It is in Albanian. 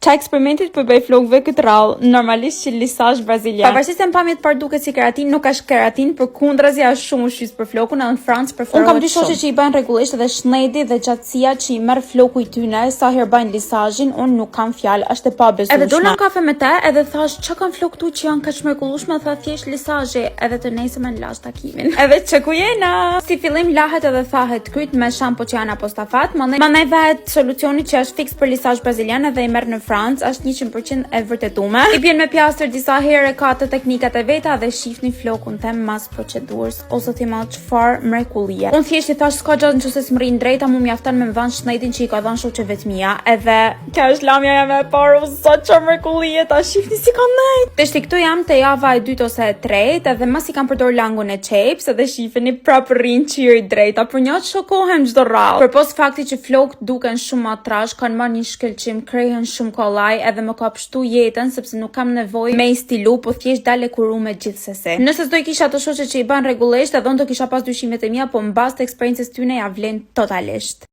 Qa eksperimentit për bëj flokëve këtë rrallë, normalisht që lisazh brazilian. Pavarësisht se në pamje të parë duket si keratin, nuk është keratin, përkundrazi është shumë ushqyes për flokun edhe në Francë preferohet. Unë kam dy shoqe që i bëjnë rregullisht edhe shnedi dhe gjatësia që i merr floku i tyne sa herë bëjnë lisazhin, unë nuk kam fjalë, është e pabesueshme. Edhe dola në kafe me te, edhe thash çka kanë flokë tu që janë kaq mrekullueshme, tha thjesht lisazhi, edhe të nesërmen lash takimin. Edhe që ku jena? Si fillim lahet edhe thahet kryt me shampo që janë apostafat, mandej vehet solucioni që është fiks për lisazh brazilian edhe i merr në Francë, është 100% e vërtetume. I bjen me pjastër disa herë ka të teknikat e veta dhe shifni flokun tem mas procedurës. O zoti i madh, çfarë mrekullie. Unë thjesht i thash s'ka gjë nëse s'mrrin drejta, mu mjafton me më dhënë shnedin që i ka dhënë shoqeve të mia. Edhe kjo është lamja jame e parë, o zot çfarë mrekullie, ta shifni si ka nejt. Tashti këtu jam te java e dytë ose e tretë, edhe masi kam përdor langun e qepës, edhe shifeni prapë rrin qiri drejta, për një që shokohem çdo rrallë. Përpos fakti që flokët duken shumë ma trash, kanë marrë një shkëlqim, krehen shumë kollaj, edhe më ka pështu jetën sepse nuk kam nevojë me i stilu, po thjesht dale kurume gjithsesi. Nëse s'do i kisha ato shoqe që i bën rregullisht, edhe unë do kisha pas dyshimet e mia, po mbas të eksperiencës tyne ja vlen totalisht.